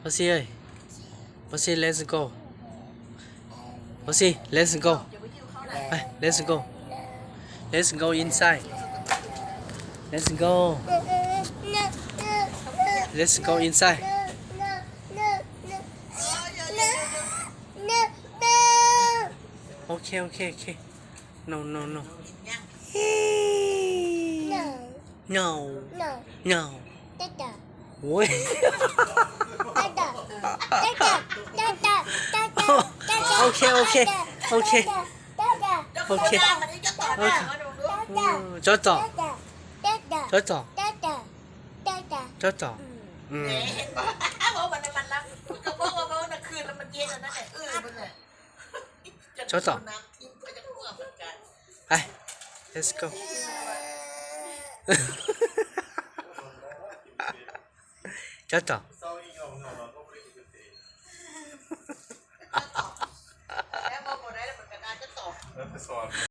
Pussy ơi. Pussy, let's go. Pussy, let's go. Let's go. Let's go inside. Let's go. Let's go inside. Okay, okay, okay. No, no, no. No. No. No. Ui. Okay, okay, okay. Okay. Chó txog. Chó txog. Chó txog. Chó txog. Let's go. Chó txog.